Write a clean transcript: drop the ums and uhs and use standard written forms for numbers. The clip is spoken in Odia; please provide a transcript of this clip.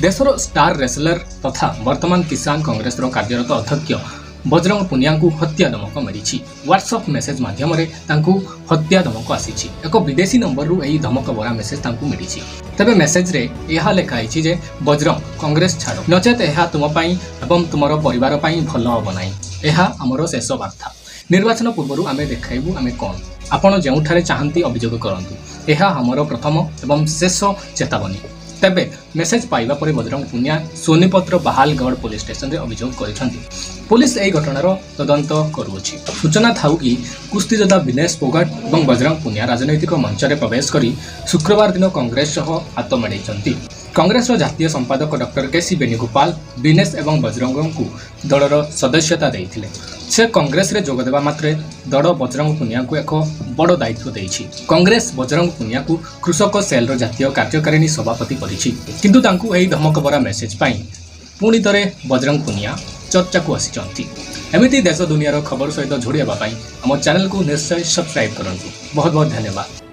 ଦେଶର ଷ୍ଟାର ରେସଲର ତଥା ବର୍ତ୍ତମାନ କିଷାନ କଂଗ୍ରେସର କାର୍ଯ୍ୟରତ ଅଧ୍ୟକ୍ଷ ବଜରଙ୍ଗ ପୁନିଆଙ୍କୁ ହତ୍ୟା ଧମକ ମିଳିଛି। ହ୍ୱାଟ୍ସଆପ୍ ମେସେଜ ମାଧ୍ୟମରେ ତାଙ୍କୁ ହତ୍ୟା ଧମକ ଆସିଛି। ଏକ ବିଦେଶୀ ନମ୍ବରରୁ ଏହି ଧମକ ଭରା ମେସେଜ ତାଙ୍କୁ ମିଳିଛି। ତେବେ ମେସେଜରେ ଏହା ଲେଖା ହେଇଛି ଯେ, ବଜରଙ୍ଗ, କଂଗ୍ରେସ ଛାଡ଼, ନଚେତ ଏହା ତୁମ ପାଇଁ ଏବଂ ତୁମର ପରିବାର ପାଇଁ ଭଲ ହେବ ନାହିଁ। ଏହା ଆମର ଶେଷ ବାର୍ତ୍ତା। ନିର୍ବାଚନ ପୂର୍ବରୁ ଆମେ ଦେଖାଇବୁ ଆମେ କ'ଣ। ଆପଣ ଯେଉଁଠାରେ ଚାହାନ୍ତି ଅଭିଯୋଗ କରନ୍ତୁ। ଏହା ଆମର ପ୍ରଥମ ଏବଂ ଶେଷ ଚେତାବନୀ। ତେବେ ମେସେଜ ପାଇବା ପରେ ବଜରଙ୍ଗ ପୁନିଆ ସୋନିପତର ବାହାଲଗଡ଼ ପୋଲିସ ଷ୍ଟେସନରେ ଅଭିଯୋଗ କରିଛନ୍ତି। ପୋଲିସ ଏହି ଘଟଣାର ତଦନ୍ତ କରୁଅଛି। ସୂଚନା ଥାଉ କି, କୁସ୍ତିଯୋଦ୍ଧା ବିନେଶ ଫୋଗାଟ ଏବଂ ବଜରଙ୍ଗ ପୁନିଆ ରାଜନୈତିକ ମଞ୍ଚରେ ପ୍ରବେଶ କରି ଶୁକ୍ରବାର ଦିନ କଂଗ୍ରେସ ସହ ହାତ ମିଳାଇଛନ୍ତି। କଂଗ୍ରେସର ଜାତୀୟ ସମ୍ପାଦକ ଡକ୍ଟର କେ.ସି. ବେଣୁଗୋପାଳ ବିନେଶ ଏବଂ ବଜରଙ୍ଗଙ୍କୁ ଦଳର ସଦସ୍ୟତା ଦେଇଥିଲେ। ସେ କଂଗ୍ରେସରେ ଯୋଗଦେବା ମାତ୍ରେ ଦଳ ବଜରଙ୍ଗ ପୁନିଆଙ୍କୁ ଏକ ବଡ଼ ଦାୟିତ୍ୱ ଦେଇଛି। କଂଗ୍ରେସ ବଜରଙ୍ଗ ପୁନିଆକୁ କୃଷକ ସେଲ୍ର ଜାତୀୟ କାର୍ଯ୍ୟକାରିଣୀ ସଭାପତି କରିଛି। କିନ୍ତୁ ତାଙ୍କୁ ଏହି ଧମକଭରା ମେସେଜ ପାଇଁ ପୁଣି ଥରେ ବଜରଙ୍ଗ ପୁନିଆ ଚର୍ଚ୍ଚାକୁ ଆସିଛନ୍ତି। ଏମିତି ଦେଶ ଦୁନିଆର ଖବର ସହିତ ଯୋଡ଼ି ହେବା ପାଇଁ ଆମ ଚ୍ୟାନେଲକୁ ନିଶ୍ଚୟ ସବସ୍କ୍ରାଇବ୍ କରନ୍ତୁ। ବହୁତ ବହୁତ ଧନ୍ୟବାଦ।